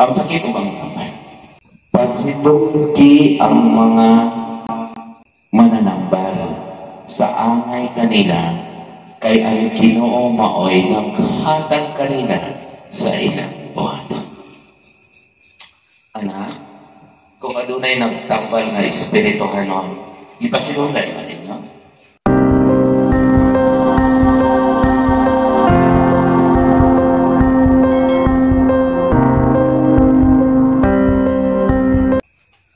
Ang sakit o ang tambal. Pasidunggi ang mga mananambal sa angay kanila, kay ang Ginoo maoy naghatag kanila sa ilang buhaton. Anak, kung adunay nagtambal nga espirituhanon, ipasidunggan ba ninyo?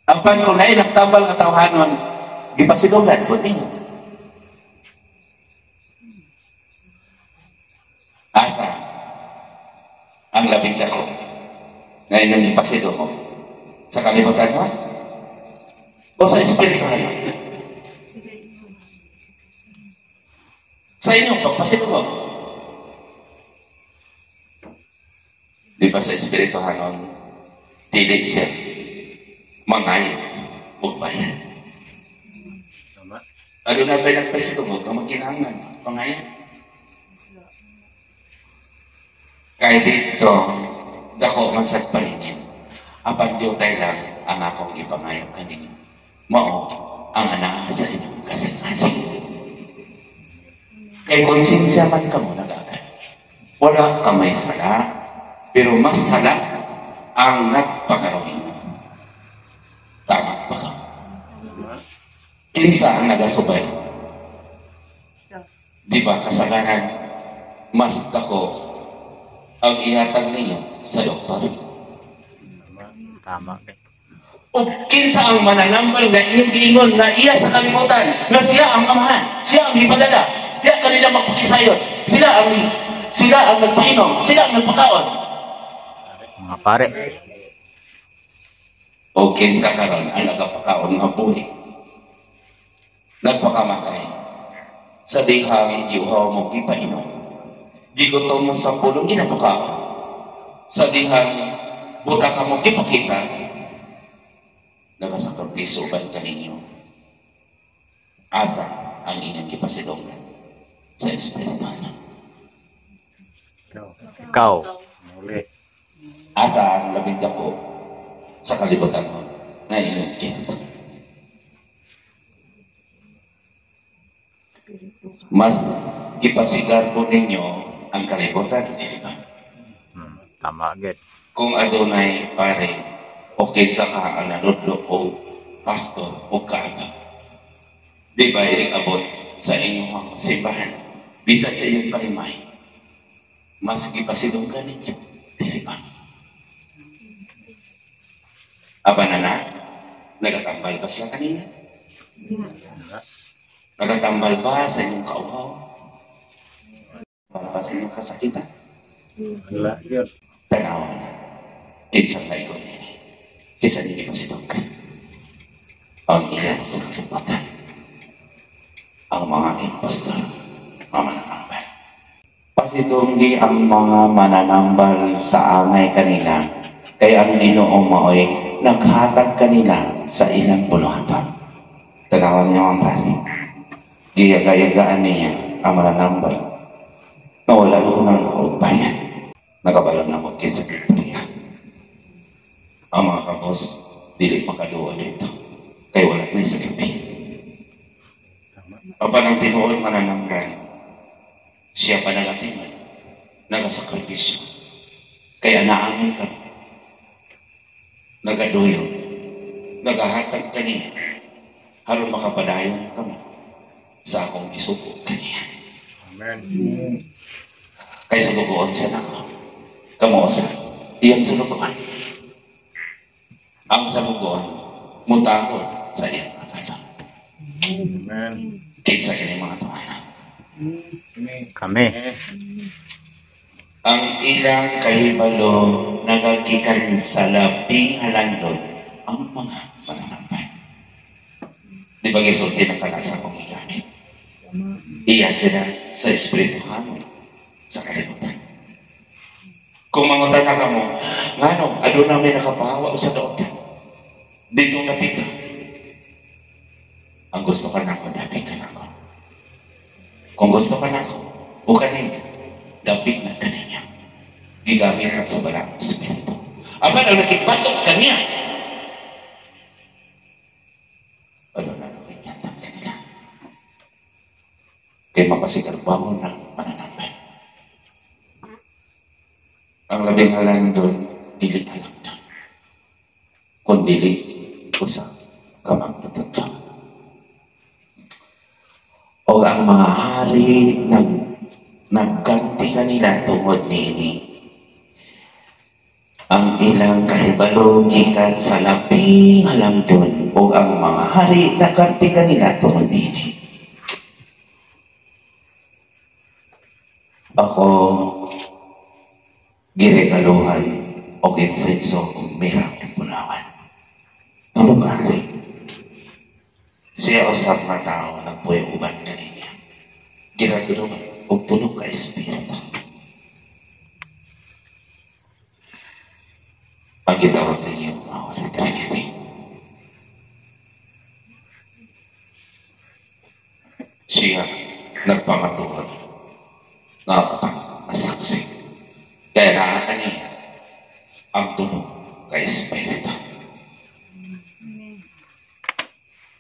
Apan kung naay nagtambal nga tawhanon, gipasidunggan po ninyo. Asa ang labing dako na inyong ipasidungog? Sa kalibutan mo? O sa espirituhanon? Sa inyong pagpasidungog. Di ba sa espirituhanon, dili siya mangayo o bayad. Ano na ba nagpasidungog na magkinahanglan? Pangayo? Kaya dito, dako man sa paringin. Apan diyotay lang ang akong ipangayo kaninyo. Mao ang anaa sa inyong kasing-kasing. Kay konsensya man kamo nag-agad. Wala ka may sala, pero mas sala ang nagpakaroon. Tama ba ka? Kinsa ang nagasubay? Di ba kasagaran mas dako ang ihatag ninyo sa doktor? Tama. O kinsa ang mananambal na inyong giingon na iya sa kalimutan, na siya ang amahan, siya ang gipadala, diya kanila magpakisayon, sila ang nagpainom, sila ang nagpakaon. Mga pare. O kinsa karon ang nagapakaon nga buhi, nagpakamatay sa dihang iuhaw mo gipainom, gigutom mo sa pulong ginapakaon, sa dihang buta ka mo gipakita, nagasakripisyo ba kaninyo? Asa ang inyong gipasidunggan sa espirituhanon? Ikaw. Asa ang labing dako sa kalibutan mo na inyong gihatag? Mas gipasigar po ninyo ang kalibutan, di ba? Tama, gid. Kung adunay pare o kinsa ka ang nanudlo o pastor o kaabag, di ba iabot sa inyong simbahan, bisan sa inyong parimay, mas gipasidunggan ninyo, di ba? Aba na na, nagatambal ba sila kanina? Nagatambal ba sa inyong kauhaw? Nagatambal ba sa inyong kasakitan? Wala yun. Tanawa na. Kinsa na ikaw nini. Kinsa nini pasidunggan. Ang iya sa kalibutan. Ang mga impostor, mga mananambal. Pasidunggi ang mga mananambal sa angay kanila, kaya ang Ginoo maoy naghatag kanila sa ilang buluhaton. Tanawan niyo ang pari. Giyaga-yagaan niya ang mananambal na wala unang bayan. Nakabalon na mo kinsa niya. Ang mga kabos, dili makaduwa dito. Kaya wala na sa gabi. Apan ang tinuod manananggal, siya pa nagatiman, nagasakripisyo. Kaya naangin ka, nagaduyo, nagahatag kaniya, haron makapadayon ka mo sa akong gisugo kaniya. Amen. Kay sulugoon sa nako, kamo sa iyang sulugoon. Ang salugoon, mutahod sa iyang akala. Amen. Kinsa kini mga tawanan? Kami. Ang ilang kahibalo nagagikan sa labing halandon ang mga mananambal. Di ba gisulti ng kalasa kong igamit? Iya sila sa espirituhanon sa kalibutan. Kung mangutan na kamo, ngano, aduna may nakapahawa o sa daotan. Dito napita. Ang gusto ka nako, dapit ka nako. Kung gusto ka nako, o kanin, dapit na kaninya. Gigamit na sa balang espiritu. Apan ang nakigbatok kaniya. Ano na nang kanila? Kay mapasigarbaho ng mananambal. Ang labing halandon, dili halangdon. Kung dili, usa ka magtataglaw. O ang mga hari nagganti kanila tungod niini. Ang ilang kahibalo gikan sa labing halangdon o ang mga hari nagganti kanila tungod niini. Ako giregaluhan og insenso ug mira ug bulawan. Tulo ka hari. Siya usab nga tawo nagpuyo uban kaniya. Giregaluhan og tulo ka espiritu. Ang gitawag ninyo ang Holy Trinity. Siya nagpamatuod na masaksi. Kaya naa kaniya ang tulo ka espiritu.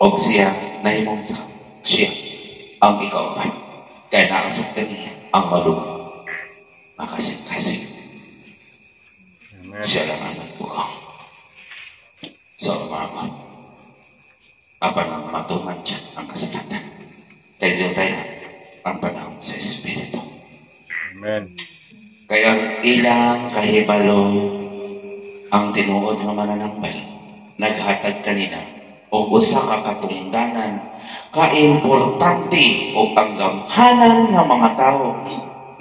Og siya nahimong tao. Siya ang ikauban. Kaya naasap kaniya ang maluwag na kasing-kasing. Amen. Siya lang ang nagbukaw sa umabot. Apan ang matuman dyan ang kasalatan. Kaya dyan tayo ang panahon sa Espiritu. Amen. Kaya ang ilang kahibalo ang tinuod nga mananambal naghatag kanila og usa ka katungdanan kaimportante og ang gamhanan nga mga tawo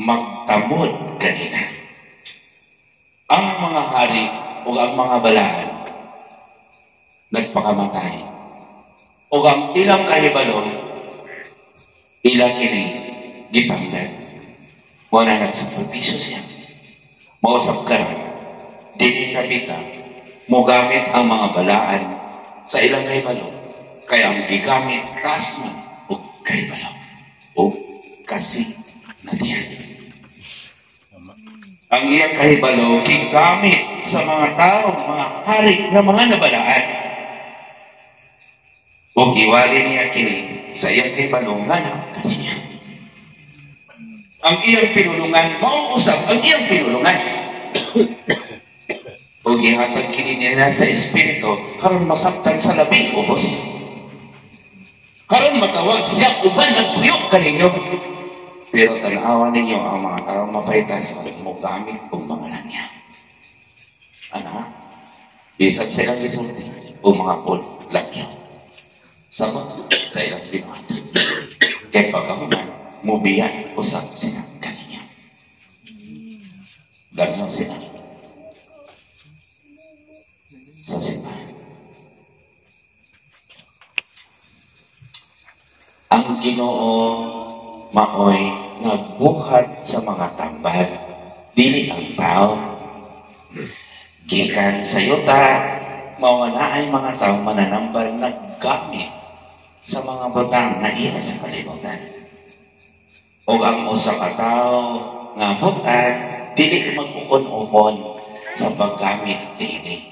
magtamod kanila. Ang mga hari o ang mga balaan nagpakamatay o ang ilang kahibalo ila kini gitanglan. Mao na nagsakripisyo siya. Mausap karon dili kapita mogamit ang mga balaan sa ilang kahibalo kaya ang gigamit taas man og kahibalo o kasi natiyan. Ang iyang kahibalo gigamit sa mga tao, mga hari nga mga nabalaan. O giwali niya kini sa iyang kahibalo nga naa kaniya. Ang iyang pinulungan, mao usab ang iyang pinulungan. O gihatag kini niya sa espiritu karon masabtan sa labing ubos. Karon matawag siya uban nagpuyo kaninyo. Pero tan-awa ninyo ang mga taong mapaytas at mogamit og mga langya. Ano? Bisan sa ilang gisulti o mga pod langya. Sabot sa ilang binuhatan. Kay pagkahuman, mubiya usab sila kaninya. Langyaw sila sa simbahan. Ang Ginoo maoy nagbuhat sa mga tambal, dili ang tao. Gikan sa yuta, mao na ay mga tao mananambal naggamit sa mga butang na iya sa kalibutan. O ang usa ka tawo nga butang dili mag-ukon-ukon sa paggamit niini.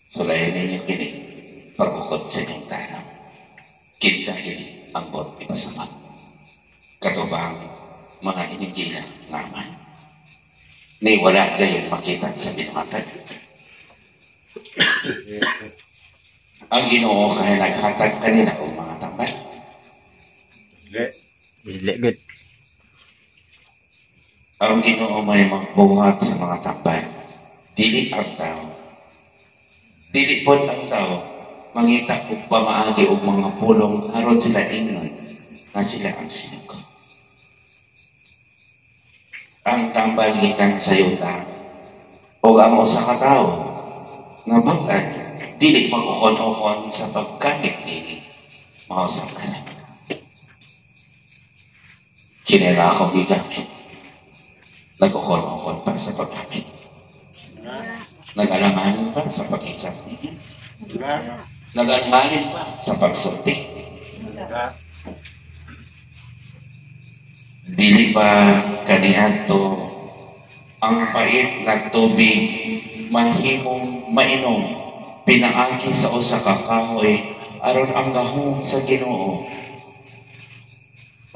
Sulayan ninyo kini pag-ukod sa inyong tanong. Kinsa kini ang bot ipasabot? Katubang mga inigila naman. Ni wala gayon makita sa binuhatan. Ang Ginoo kay naghatag kanila og mga tambal. Dili. Dili gud. Ang Ginoo may magbuhat sa mga tambal. Dili ang tao. Dili pod ang tao mangita og pamaagi og mga pulong aron sila ingnon nga sila ang sinugo. Ang tambal gikan sa yuta o ang usa ka tawo nga bag-an dili mag-ukon-ukon sa paggamit niini. Mausap ka lang. Kinera ako gigamit. Nag-ukon-ukon pa sa paggamit. Nag-alamanin pa sa pag-ikamit. Nag-alamanin pa sa pagsulti. Dili ba kaniadto Ang pait nga tubig mahimong mainom pinaagi sa usa ka kahoy aron ang gahom sa Ginoo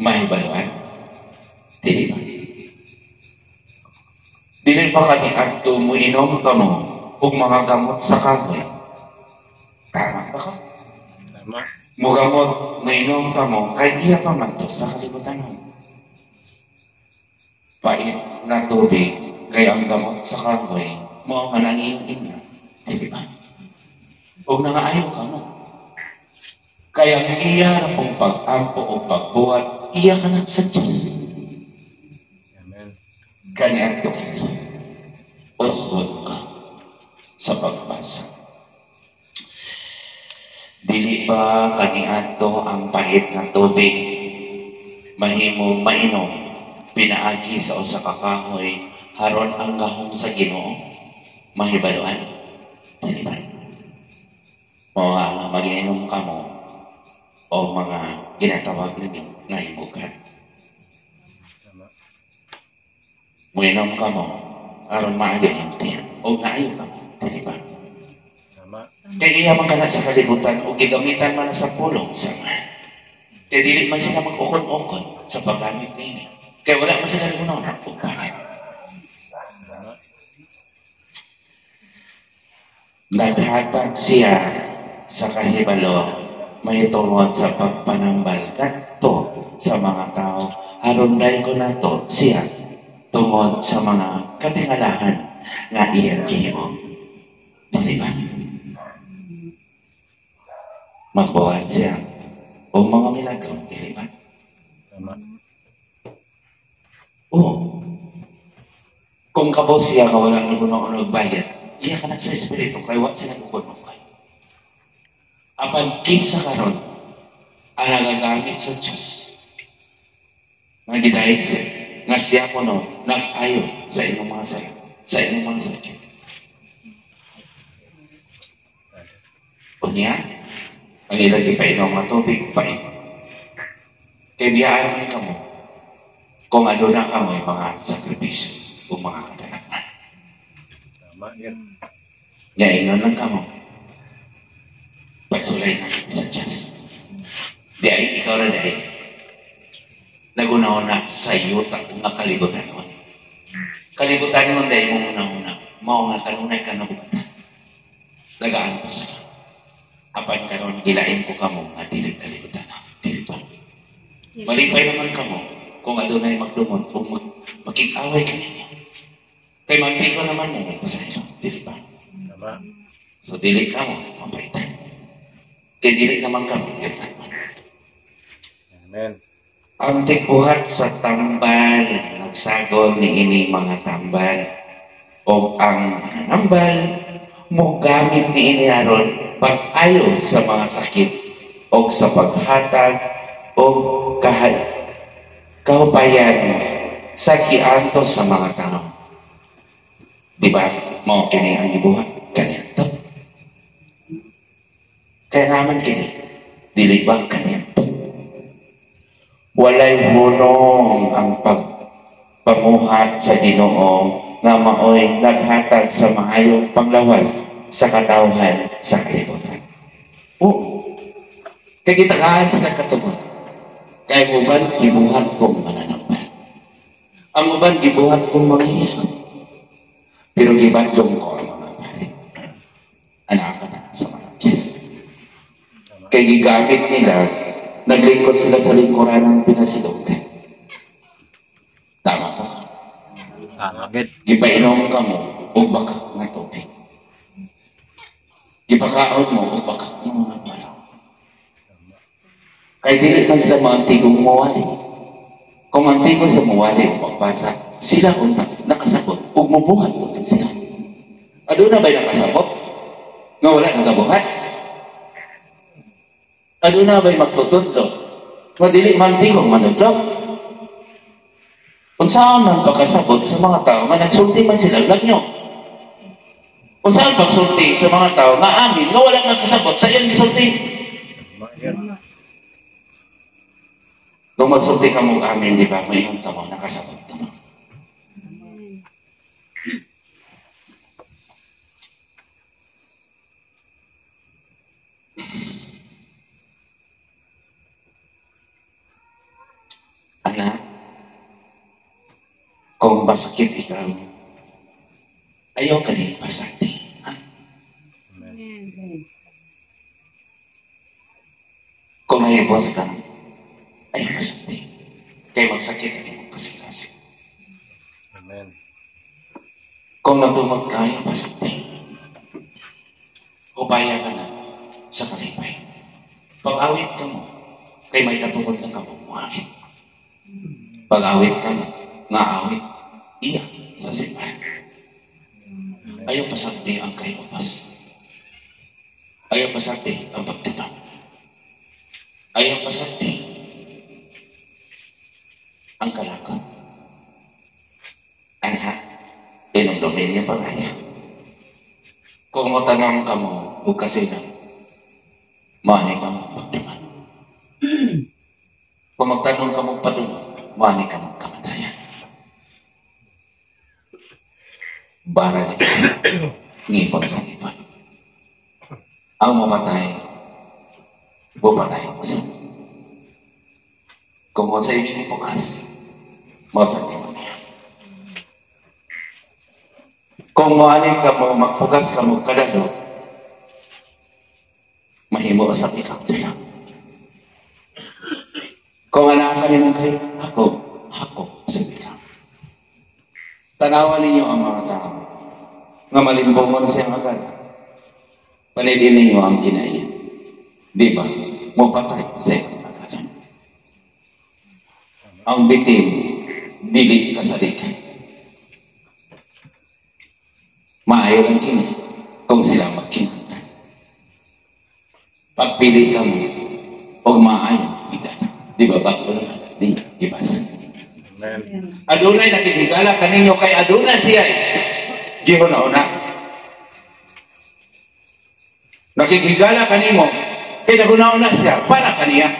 mahibaluan. Dili ba? Dili ba kaniadto moinom kamo og mga gamot sa kahoy? Tama ba ko? Tama. Mugamot, moinom kamo kay iya pa man to sa kalibutan. Pait nga tubig kay ang gamot sa kahoy mao man ang iyong inyo. Dili ba? Og nangaayo kamo. Kay ang iya ra pong pag-ampo o pagbuhat, iya ka na sa Diyos. Amen. Kaniadto kini. Usbon ka sa pagbasa. Dili ba kaniadto ang pait nga tubig mahimong mainom pinaagi sa usa ka kahoy aron ang gahom sa Ginoo mahibaluan? Dili ba? Mao nga magiinom kamo o mga ginatawag ninyo nga himugan. Tama. Muinom kamo aron maayo ang tiyan o naayo kamo. Dili ba? Tama. Kay iya man kana sa kalibutan o gigamitan man sa pulong sa man. Kay dili man sila mag-ukon-ukon sa paggamit niini. Kay wala man sila naguna og bakit. Tama. Naghatag siya sa kahibalo mahitungod sa pagpanambal kadto sa mga tao aron daygon nato siya tungod sa mga katingalahan nga iyang gihimo. Dili ba? Magbuhat siya og mga milagro, dili ba? Tama. Oo. Kung kabos siya ka wala naguna og bayad, iya ka na sa espiritu kay wa sila nagukod. Apan kinsa karon ang nagagamit sa Diyos nga gidayeg siya, nga siya kuno nag-ayo sa inyong mga sala, sa inyong mga sakit? Unya, ang ilang gipainom nga tubig, pait. Kay biyaan man kamo, kung aduna kamo yung mga sakripisyo o mga katalakman. Tama yan. Nya ingon lang kamo, pagsulay na sa Diyos. Di ay ikaw na dahil. Naguna-una sa yuta nga kalibutan nun. Kalibutan nun dahil mo una-una. Mao nga kanunay ka nabugatan. Nagaantos ka. Apan karon gilain ko kamo nga dili kalibutan. Dili pa. Malipay naman kamo kung adunay magdumot kung makig-away ka ninyo. Kay magtigo naman mo may pasaylo. Dili ba? Tama. So dili ka mo mapaitan. Kay dili naman kamo yuta. Amen. Ang tigbuhat sa tambal, nagsagol ni ini mga tambal. O ang nambal, mo gamit ni ini aron pag-ayo sa mga sakit o sa paghatag o kahupayan sa giantos sa mga tao. Di ba? Mao kini ang gibuhat kaniadto. Kaya naman kini, dili ba kaniadto? Walay hunong ang pagpamuhat sa Ginoo nga maoy naghatag sa maayong panglawas sa katawhan sa kalibutan. Oo. Kay gitagaan sila katungod. Kay uban gibuhat kong mananambal. Ang uban gibuhat kong manghihilom. Pero gibadlong ko ang mga pare. Anak ka na sa mga Diyos. Kay gigamit nila, naglingkod sila sa lingkuran ng pinasilonggan. Tama ba? Tama, gid. Gipainom ka mo og baka nga tubig. Gipakaon mo og baka nga mga balaw. Kay dili man sila maantigong muwali. Kung antigo sa muwali o magbasa, sila unta nakasabot ug mubuhat unta sila. Aduna ba'y nakasabot? Nga wala nagabuhat? Aduna ba'y magtutudlo? Nga dili man tigong manudlo? Unsaon man pagkasabot sa mga tao nga nagsulti man sila nyo? Unsaon pagsulti sa mga tao nga amin nga wala nagkasabot sa iyang gisulti? Tama yan. Kung magsulti ka mo amin, di ba? Mayon ka mo, nakasabot ka mo. Kung masakit ikaw, ayaw ka din pasakti. Ha? Amen. Kung nahibos ka, ayaw pasakti. Kay magsakit ang imong kasing-kasing. Amen. Kung nagdumag ka, ayaw pasakti. Ubaya ka na sa kalipay. Pag-awit ka mo, kay may katungod na ka mo, muawit. Pag-awit ka mo, nga awit, iya sa simbahan. Amen. Ayaw pasakti ang kayupas. Ayaw pasakti ang pagtibang. Ayaw pasakti ang kalakot. Anak, inumdumin niyo pagaya. Kung motanong ka mo, ug kasina, maani ka mo pagtibang. Kung magtanong ka mo padulong, maani ka mo kamatayan. Bara ni ngipon sa ngipon. Ang mamatay, bupatay mo sa. Kung sa imong bukas, mao sa mo niya. Kung moani ka mo, magpugas ka mo kadalo, mahimo sa ikaw dala. Kung anak ka nimong kay ako, ako sa ikaw. Tanawan ninyo ang mga tao nga malimbongon siyang agad. Panidin ninyo ang kinaiya. Di ba? Mopatay sa iyang agad. Ang bitin, dili kasalik. Maayo lang kini kung sila magkinahanglan. Pagpili ka mo, og maayo, higala. Di ba bago lang? Di, ibasa. Amen. Adunay nakikigala kaninyo kay adunay siya. Gihuna-una. Nakikigala kanimo kay naguna-una siya para kaniya.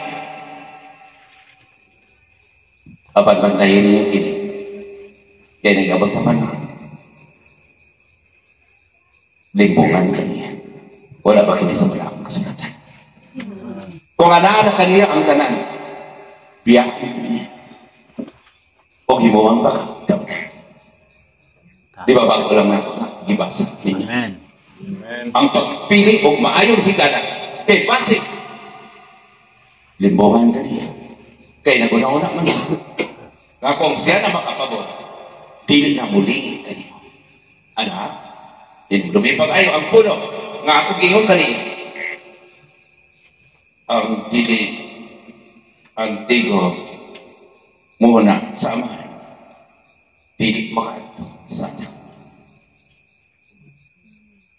Apan bantayan ninyo kini. Kay nag-abot sa panahon. Limbungan kaniya. Wala ba kini sa wala ang kasulatan? Kung ana kaniya ang tanan, biyak niya. O himuang baka. Di ba bago lang na gibasa ninyo? Amen. Amen. Ang pagpili og maayong higala kay basig limbungan kaniya. Kay naguna-una man siya. Nga kung siya na makapabor, dili na muli kaniya. Anak, lumipag ayo ang puno nga ako giingon kaniya. Ang dili ang tigo muna sa amahan, dili makaadto sa anak.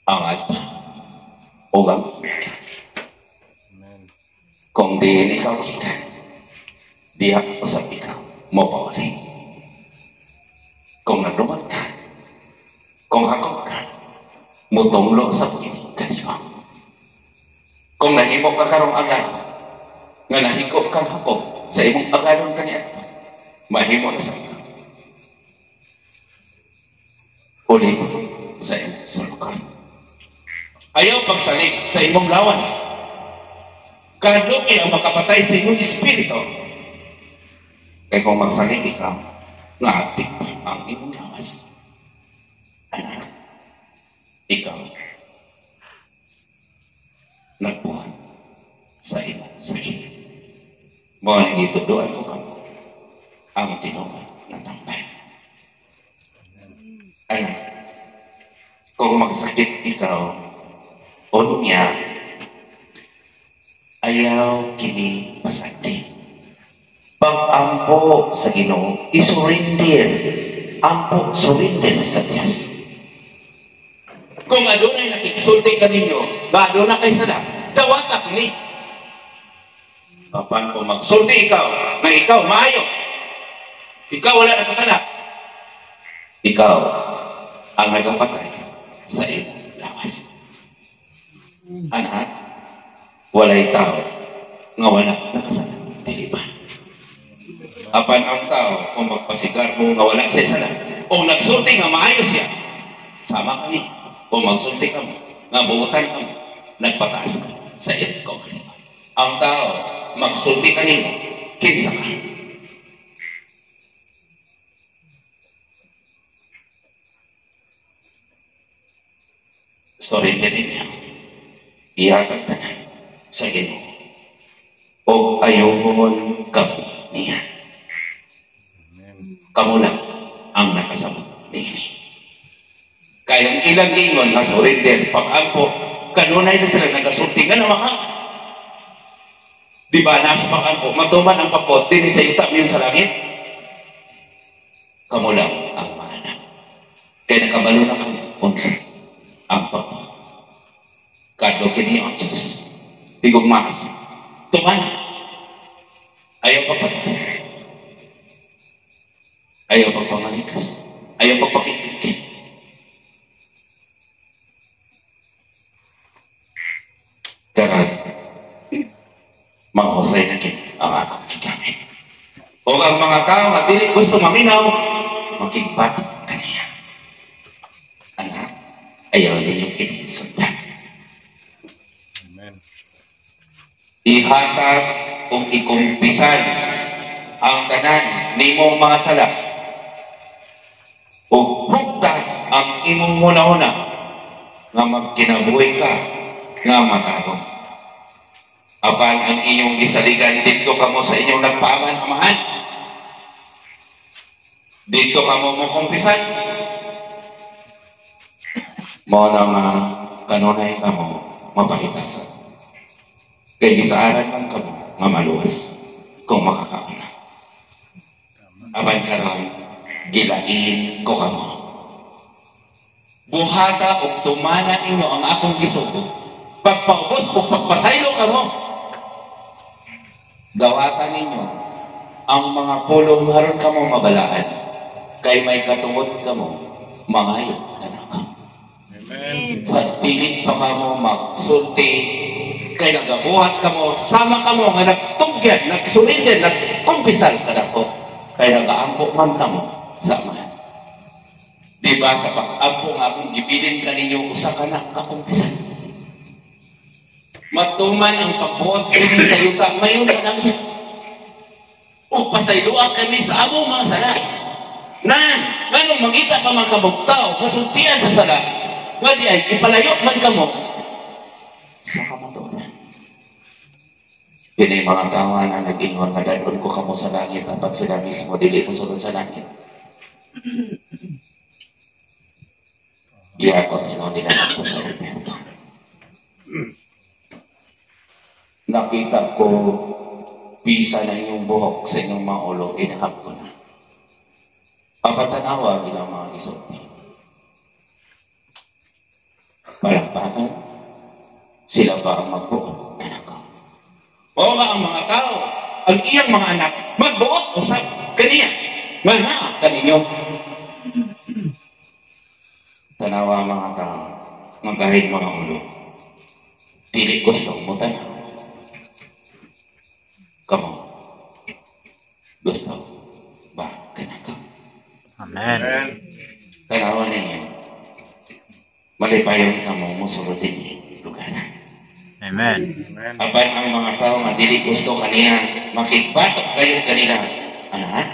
Ang alpha o ang omega. Amen. Kung diin ikaw gikan, diha usab ikaw mopauli. Kung nagdumat ka, kung hakot ka, mutunglo sa kini kaliwa. Kung nahimo ka karong agal, nga nahigop kang hakop sa imong agalon kaniadto, mahimo na sa ikaw. Uli sa imong sulukon. Ayaw pagsalig sa imong lawas. Kaluki ang makapatay sa imong espiritu. Kay kung magsalig ikaw, nga atik ang imong lawas. Anak, ikaw nagbuhat sa imong sarili. Mao ning gituduan ko kamo ang tinuod na tambay. Anak, kung magsakit ikaw, unya, ayaw kini pasakit. Pag-ampo sa Ginoo, isurrender. Ampo, surrender sa Diyos. Kung adunay nakigsulti kaninyo, nga aduna kay sala, dawata kini. Apan kung magsulti ikaw, na ikaw maayo, ikaw wala nakasala, ikaw ang nagapatay sa imong lawas. Anak, walay tao nga wala nakasala, dili ba? Apan ang tao, kung magpasigar mo nga wala siya sala, o nagsulti nga maayo siya, sama kami. Kung magsulti ka mo, nga buutan ka mo, nagpataas ka sa iyong kaugalingon. Ang tao, magsulti ka nimo, kinsa ka. Surrender ninyo. Ihatag tanan sa Ginoo. O ayohon kamo niya. Amen. Kamo lang ang nakasabot niini. Kaya ang ilang giingon nga surrender, pag-ampo, kanunay na sila nagasulti nga naman ka. Di ba, nasa pag-ampo, matuman ang pagbuot din sa yuta yun sa langit. Kamo lang ang mga anak. Kaya nakabalo na kamo unsa ang pagbuot. Kadto kini ang Diyos. Tigugmaas. Tuman. Ayaw pagpatas. Ayaw pagpamalikas. Ayaw pagpakikikit. Karon, mahusay na kini ang akong gigamit. O ang mga tao nga dili gusto maminaw, makigbatok kaniya. Anak, ayaw ninyong kini sundan. Amen. Ihatag o ikumpisan ang tanan nimong mga sala o hugta ang imong hunahuna nga magkinabuhi ka nga matarong. Apan ang inyong gisaligan didto kamo sa inyong nagpaaman amahan. Didto kamo mo kumpisan. Mao na nga kanunay kamo mapahitasan. Kay gisaaran man kamo nga maluwas kung makakauna. Apan karon gilain ko kamo. Buhata og tumana ninyo ang akong gisugo. Pagpaubos o pagpasaylo kamo. Gawata ninyo ang mga pulong aron kamo mabalaan. Kay may katungod kamo, mangayo kanako. Amen. Sa dili pa kamo magsulti, kay nagabuhat kamo, sama kamo nga nagtugyan, nagsurrender, nagkumpisal kanako. Kay nagaampo man kamo sa Amahan. Di ba sa pag-ampo nga akong gibilin kaninyo usa ka na kakumpisan. Matuman ang pagbuhat kini sa yuta, mayon sa langit. O pasayloa kami sa among mga sala. Nan, nganong mangita pa man kamog tao, kasultian sa sala, nga di ay ipalayo man kamo sa kamatuoran. Kini mga tawa na nag-ingon nga dadon ko kamo sa langit, dapat sila mismo dili mo sulod sa langit. Gihakot nila nila ako sa Roberto. Nakita ko pisa na inyong buhok sa inyong mga ulo, inahap ko na. Papatanawa ilang mga isulti. Palakpakan, sila ba ang magbuot kanako? O nga ang mga tao, ang iyang mga anak, magbuot usab kaniya. Nga naa kaninyo. Tanawa mga tao, magahid mga ulo. Dili gusto mo tanaw. Kamo, gusto ba kanako? Amen. Amen. Tanawa ninyo, malipayon kamo mosulod dinhi lugar. Amen. Amen. Apan ang mga tao nga dili gusto kaniya, makigbatok kayo kanila. Ana,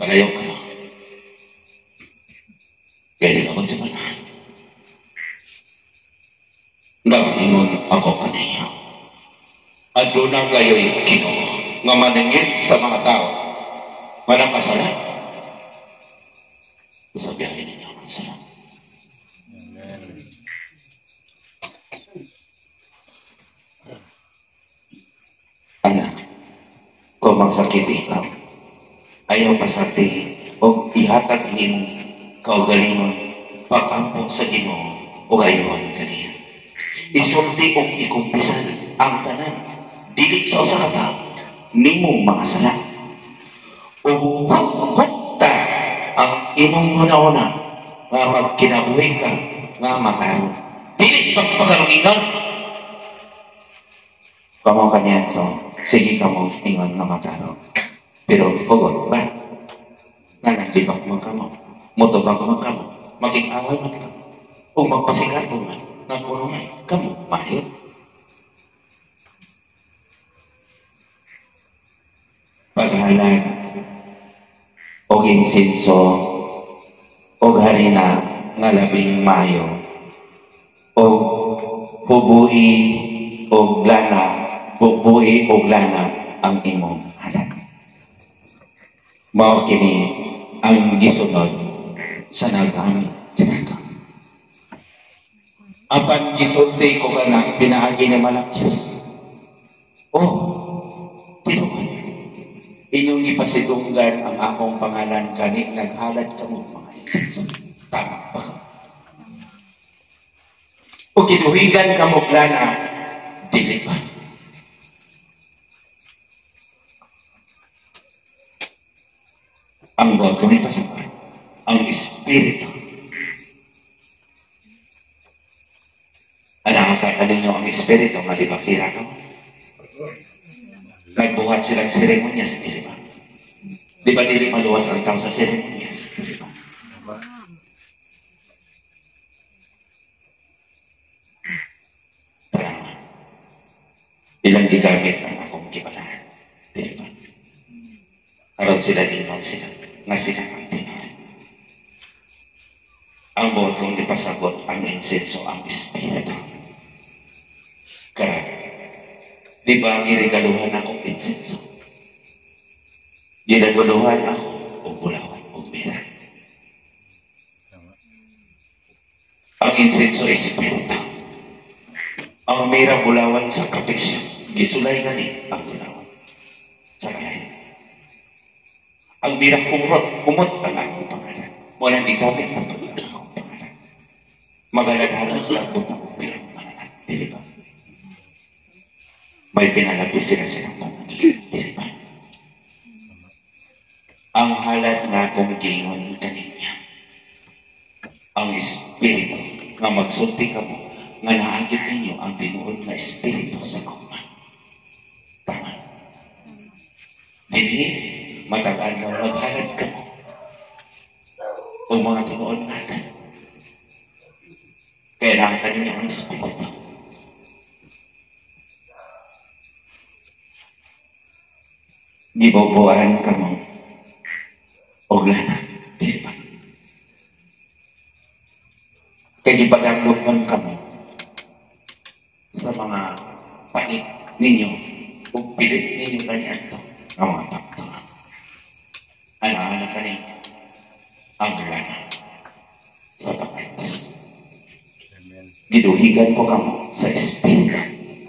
palayo kayo. Kaya di ako sa mga. Nag-ingon ako kaniya. Aduna kayo'y Ginoo nga maningit sa mga tao nga nakasala. Usabihin ninyo ang sala. Amen. Anak, kung magsakit ikaw, ayaw pasati o ihatag nimong kaugalingon pag-ampo sa Ginoo o ayohon kaniya. Isulti og ikumpisan ang tanan, dili sa usa ka tawo, nimong mga sala. Ug hukta ang imong hunahuna nga magkinabuhi ka nga matarong. Dili pagpakarungingon. Kamo kaniadto, sige kamo ingon nga matarong. Pero hugot ba? Nga naglibak man kamo, motubag man kamo, makig-away man kamo, ug magpasikat man nga kuno kamo mahit. Paghalad og insenso og harina nga labing maayo O hubui og lana, bubui og lana ang imong halad. Mao kini ang gisunod sa nagamit kanako. Apan gisulti ko kana pinaagi ni Malakias. Oh, tinuod. Inyong ipasidunggan ang akong pangalan kani naghalad kamo mga insenso. Tama ba? O giduhigan kamo lana, dili ba? Ang buhat kong ipasabot, ang Espiritu. Anak ninyo ang Espiritu nga di ba kira ka? Nagbuhat silang seremonyas, dili ba? Di ba dili maluwas ang tao sa seremonyas, dili ba? Tara, ilang gigamit ang akong gibalaan, dili ba? Aron sila ningon sila, nga sila ang tinuod. Ang buhat kong ipasabot ang insenso, ang Espiritu. Karon, di ba giregaluhan akong insenso? Ginaguluhan ako og bulawan og mira. Ang insenso espiritu. Ang mira bulawan sa kapisyo. Gisulay gani ang bulawan sa kalayo. Ang mira kumot, kumot ang akong pangalan. Wala gigamit ang akong pangalan. Magalan-halan sila ang butang og mira pangalan. Dili ba? May pinalapis sila silang pangalan. Dili ba? Ang halad nga akong giingon kaninya, ang Espiritu nga magsulti kamo nga naagit ninyo ang tinuod nga Espiritu sa gugma. Tama. Dinhi matag adlaw maghalad kamo og mga tinuod nga halad. Kaya naa kaninyo ang Espiritu. Gibubuan kamo og lana, dili ba? Kay gipagamlog man kamo sa mga panit ninyo ug pilit ninyo kaniadto nga mga pakto. Ana-ana kani ang lana sa pag-antos. Amen. Giduhigan ko kamo sa Espiritu.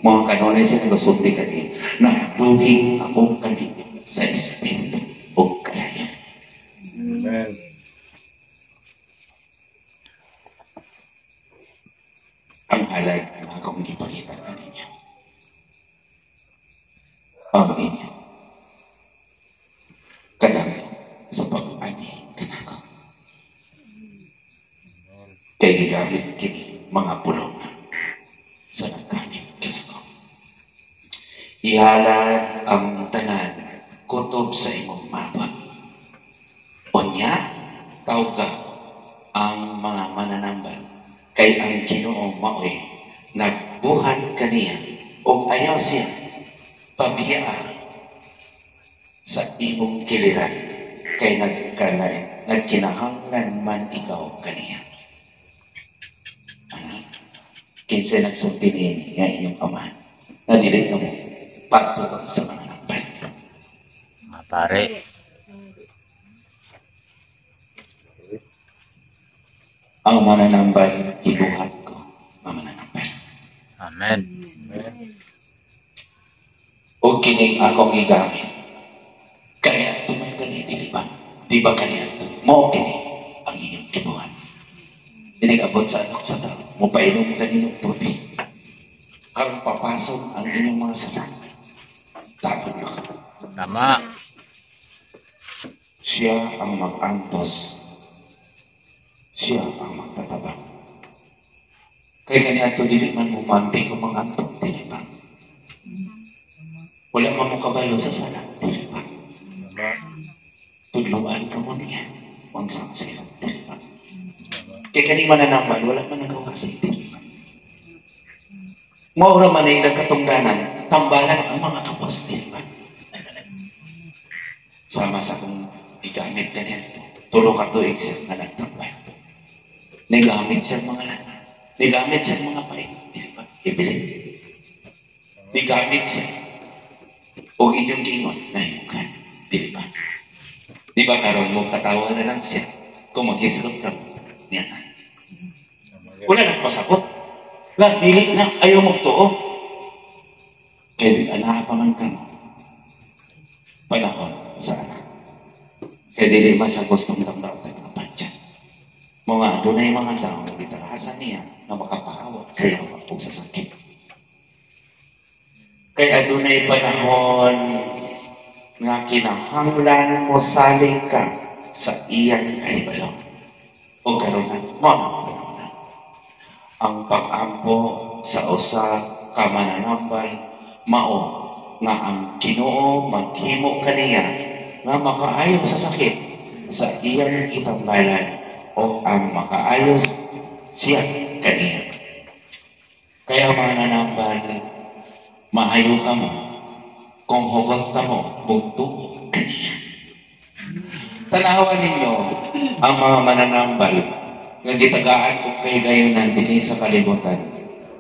Mga kanunay sa nagasulti kani, nagduhig ako kani sa Espiritu ug kalayo. Amen. Ang halad nga akong gipakita kaninyo, ang inyo kadam sa pag-ani kanako. Amen. Kay gigamit kini mga pulong sa naggamit kanako. Ihalad ang tanan kutob sa imong mapa. Unya, tawga ang mga mananambal kay ang Ginoo maoy nagbuhat kaniya og ayaw siya pabiyaa sa imong kiliran kay nagkinahanglan man ikaw kaniya. Ano? Kinsay nagsulti niini nga inyong amahan na dili kamo pagtuon sa mananambal. Mga pare. Ang mananambal gibuhat ko ang mananambal. Amen. Amen. O kining akong gigamit. Kaya tumay kani dili ba? Di ba kaniadto? Mao kini ang inyong gibuhat. Dinigabot sa anak sa tao, mopainom kanino tubig. Aron papasok ang inyong mga sala. Tama ba? Tama. Siya ang mag-antos. Siya ang magtatabang. Kay kaniadto dili man mo manti kung mag-antos, dili ba? Wala man mo kabalo sa sala, dili ba? Tama. Tudloan ka mo niya, unsang sila, dili ba? Tama. Kay kani mananambal, wala man nagawali, dili ba? Mao ra man ay ilang katungdanan, tambalan ang mga kapos, dili ba? Sama sa kung gigamit kaniadto, tulo ka tuig siya nga nagtambal. Nigamit siya mga lana. Nigamit siya mga pait. Dili ba? Ibili. Nigamit siya. O inyong giingon, nahimughan. Dili ba? Di ba karon mo katawa na lang siya kung maghisgot ka niya na. Wala nang pasabot. La, dili na. Ayaw mo tuo. Kaya anaa pa man ka mo. Panahon sa anak. Kaya dili man sa gustong damdaw tayo mga padya. Mga adunay mga tao nga gitarasan niya na makapahawat sa iyang ug sa sakit. Kaya adunay panahon nga kinahanglan mo salig ka sa iyang kahibalo. O karon mo ang panahon na. Ang pag-ampo sa usa ka mananambal mao nga ang Ginoo maghimo kaniya nga makaayo sa sakit sa iyang gitambalan o ang makaayo siya kaniya. Kaya mga nanambal, maayo ka mo kung hugot ka mo, mugtuo kaniya. Tanawan ninyo ang mga mananambal nga gitagaan og kahigayunan dinhi sa kalibutan.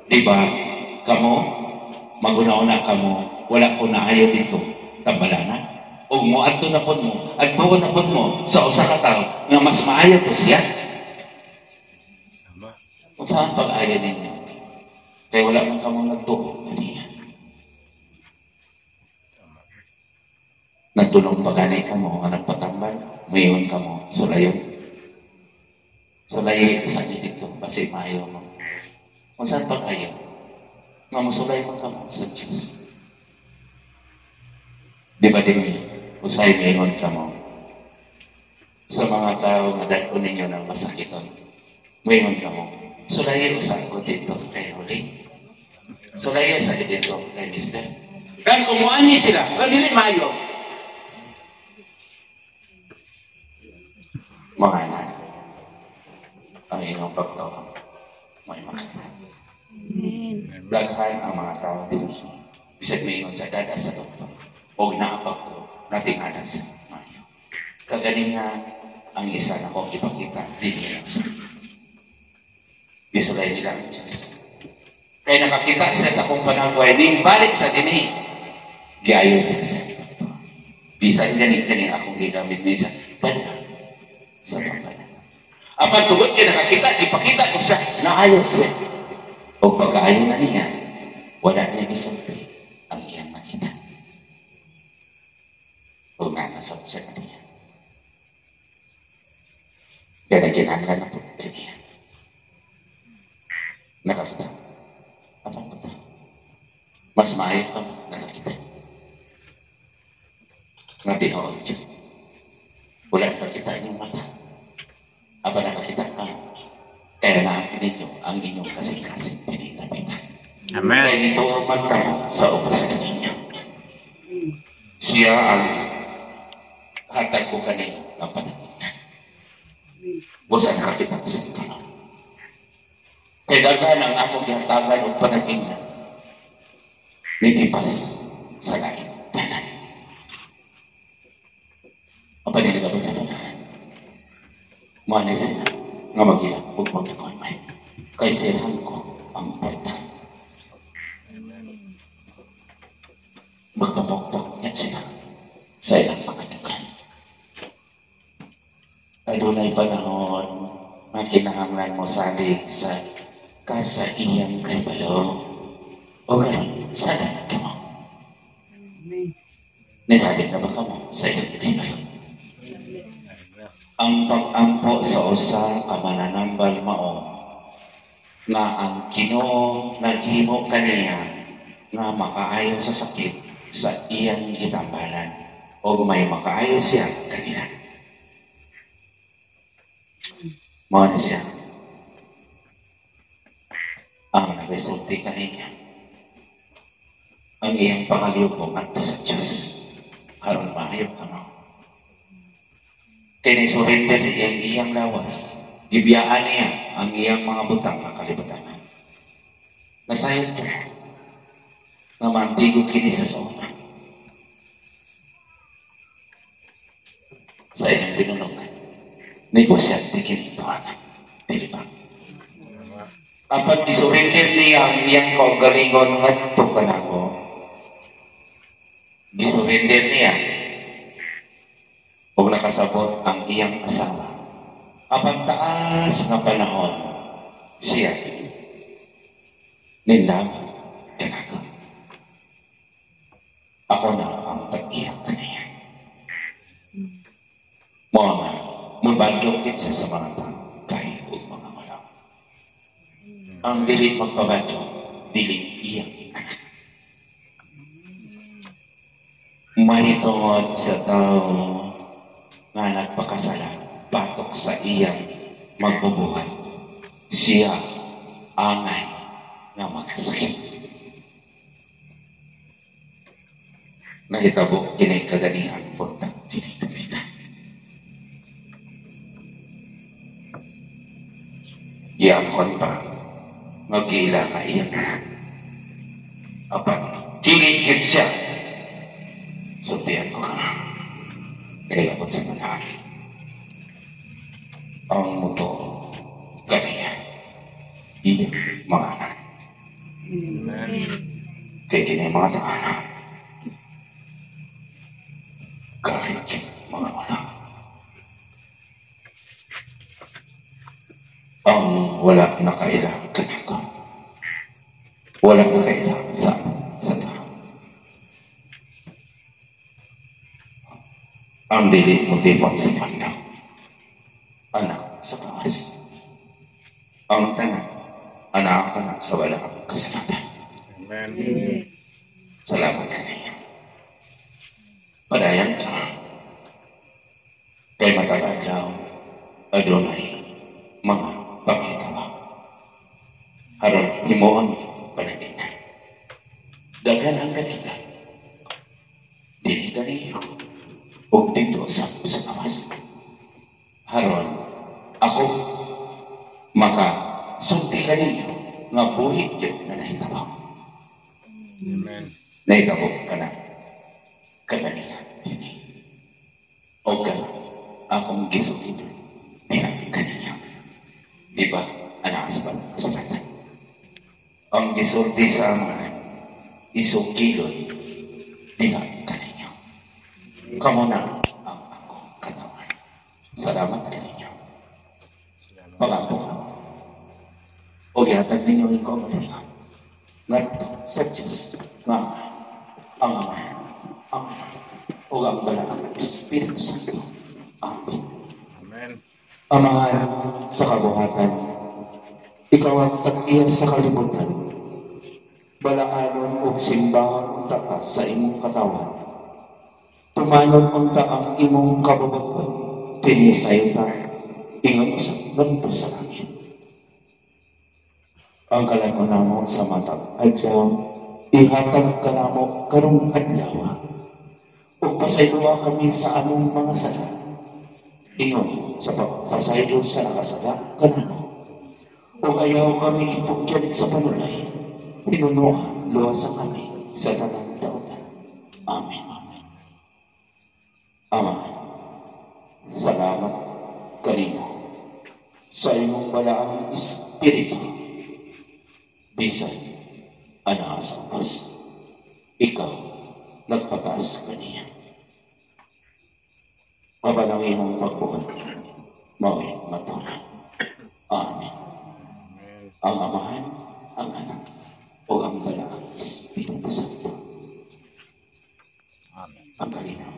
Di ba? Kamo, maguna-una kamo, wala ko naayo dito. Tambalana. Og moadto na pod mo, adtuon na pod mo sa usa ka tawo nga mas maayo to siya. Tama. Kung saan pag-ayo ninyo? Kaya wala man kamo nagtuo kaniya. Tama. Nagdulong pa gani kamo nga nagpatambal, mayon kamo sulayon. Sulay sa inyo dito, basi maayo mo. Kung saan pag-ayo, nga mosulay man kamo sa Diyos. Di ba din, usay mayon kamo sa mga tao nga dad-on ninyo ng masakiton. Mayon kamo, sulayin usa ko dito kay Huli. Sulayin sa dito kay Mister. Kan kumuani sila, kan dili maayo. Mga anak, ang inyong pagtawa, may makita. Amen. Daghan ang mga tao dinhi. Bisag maingon sa dada sa doktor, og naapagto, natingala sa maayo. Kagaling nga ang isa na kong ipakita, dinhi lang sa. Gisulay nila ang Diyos. Kaya nakakita siya sa akong panagway, ning balik sa dinhi. Giayo siya sa doktor. Bisan gani kani akong gigamit minsan, bala sa tambala. Apan tungod kay nakakita, ipakita ko siya, naayo siya. O pagkaayo na niya, wala niya gisulti ang iyang nakita. O nga nasab siya kaniya. Kaya nagkinahanglan ako kaniya. Nakakita. Apan pa. Mas maayo ka nakakita. Nga tinuod siya. Wala nakakita inyong mata. Aba nakakita ka. Kaya naapin ninyo ang inyong kasing-kasing pinitapitan. Amen. Kaya nito ang magkamo sa ubos ninyo. Siya ang hatag ko kanino ng panahon. Busa nakakita ko sa ikaw. Kaya daghan ang akong gihatagan og panag-ingnan. Nitipas sa laing tanan. Ang paninigabot sa tanan. Mao ni sila nga magilak ug magkakonmay. Kay sirhan ko ang porta. Amen. Magpapokpok niya sila sa ilang mga dugan. Ay dunay panahon nga kinahanglan mo salig sa kasa iyang kahibalo. O karon, salig ka mo. Amen. Nisalig na ba ka mo sa iyang kahibalo? Amen. Ang pag-ampo sa usa ka mananambal mao nga ang Ginoo naghimo kaniya nga makaayo sa sakit sa iyang gitambalan o may makaayo siya kanila. Mao ni siya ang nagresulti kaniya. Ang iyang pangalyuko ngadto sa Dios aron maayo kamo. Kay ni-surrender iyang iyang lawas. Gibiyaan niya ang iyang mga butang nga kalibutan. Nasayod ko nga mantigo kini sa sauna. Sa iyang tinunog, negosyante kini tuwana. Dili ba? Tama. Apan gisurrender niya ang iyang kaugalingon ngadto kanako. Gisurrender niya ug nakasabot ang iyang asawa. Apan taas nga panahon siya nilaban kanako. Ako na ang tag-iya kaniya. Mao nga mubadlong kinsa sa mga tao ug mga manok. Ang dili magpabadlong, dili iyang anak. Mahitungod sa tao nga nagpakasala batok sa iyang magbubuhat, siya angay nga magsakit. Nahitabo kini kaganihan buntag kini dapita. Giangkon pa nga giila nga iyang anak. Apan dili gyud siya. Sultihan ko ka. Kaya abot sa tanan. Ang muto kaniya iyang mga anak. Amen. Kay kini mga anak. Kahit mga anak. Ang wala nakaila kanako. Wala nakaila sa tao. Ang dili motibot sa pandang. Anak sa taas. Ang tanan, anak ka na sa wala kasalatan. Amen. Salamat kaniya. Padayan ka. Kay matag adlaw, adunay mga pangitawa. Aron himuon pananglitan. Daghan ang kakita. Dili kaniyo ug dito sa gawas. Aron ako maka sulti kaniyo nga buhi gyud na nahitabo. Amen. Nahitabo kana kaganiya dinhi. Og karon akong gisulti diha kaniyo. Di ba anak sa kasulatan? Ang gisulti sa Amahan isugilon diha kaniyo. Kamo na ang akong katawan. Salamat kaninyo. Pangampo ka. O gihatag ninyo ang kaugalingon ngadto sa Dios nga ang Amahan, ang Anak, ug ang Balaang Espiritu Santo. Amen. Amen. Amahan sa kabuhatan, ikaw ang tag-iya sa kalibutan. Balaanon ug simbahon unta ka sa imong katawan. Tumanon unta ang imong kabubuton dinhi sa yuta, ingon usab ngadto sa langit. Ang kalan-on namo sa matag adlaw, ihatag kanamo karong adlaw. Ug pasayloa kami sa among mga sala, ingon sa pagpasaylo sa nakasala kanamo. Ug ayaw kami ipugyan sa panulay, hinunoa luwasa kami sa tanang dautan. Amen. Ama, salamat kanimo sa imong balaang espiritu. Bisan anaa sa ubos, ikaw nagpataas kaniya. Apan ang imong pagbuot mao'y maturan. Amen. Ang Amahan, ang Anak, o ang Balaang Espiritu Santo. Amen. Ang kalinaw.